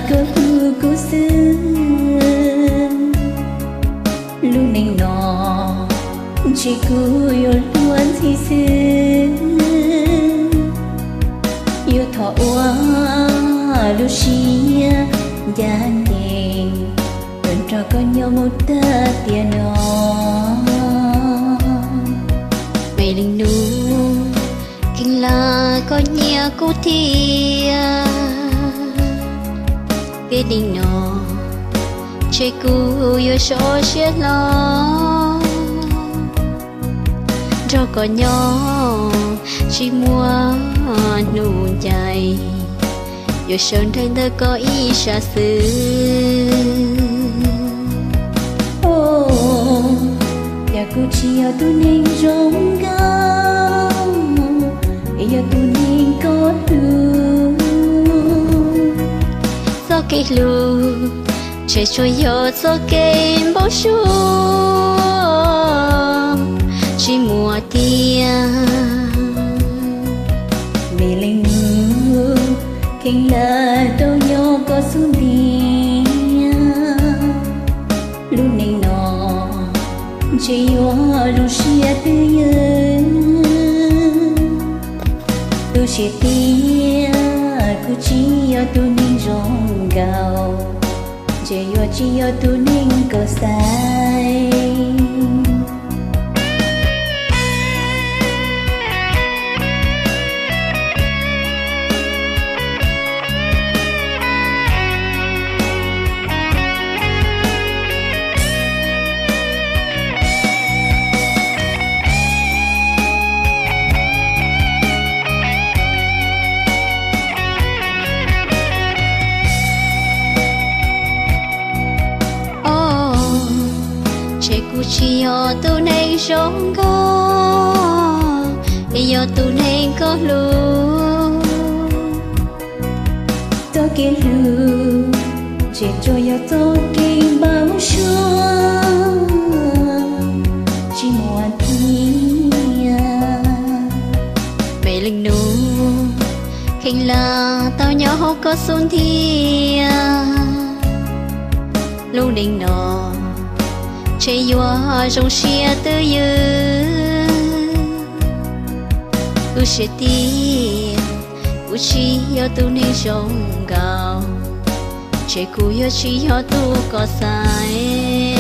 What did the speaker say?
koj hlub kuv xwb. Lub neej no ntshe kuv yuav luag ntxhi xwb. Yuav thov ua lub siab ncaj ncees, yuav nrog koj nyob mus tag tiam no. Me leej nus, kheev lam koj nyiam kuv thiab. Tib neeg no ntshe kuv yuav sov siab hlo, nrog koj nyob tsis muaj hnub ncaim, yuav sawv nraim ntawm koj ib sab xwb. Yog kuv tsis yog tus neeg zoo nkauj, yog tus neeg koj hlub, txoj kev hlub ntshe tsuas yog txoj kev npau suav tsis muaj tiag. Me leej nus, kheev lam tau nyob koj xub ntiag. Lub neej no ntshe yuav zoo siab twj ywm. Lub siab tiag, kuv tsis yog tus neeg zoo nkaus, ntshe yuav tsis yog tus neeg koj xaiv. Ntshe kuv tsis yog tus neeg zoo nkauj, es yog tus neeg koj hlub. Txoj kev hlub ntshe tsuas yog txoj kev npau suav tsis muaj tiag. Me leej nus, kheev lam tau nyob hauv koj xub ntiag. Lub neej no ntshe yuav zoo siab twj ywm. Lub siab tiag, kuv tsis yog tus neeg zoo nkaus, ntshe kuv yuav tsis yog tus koj xaiv.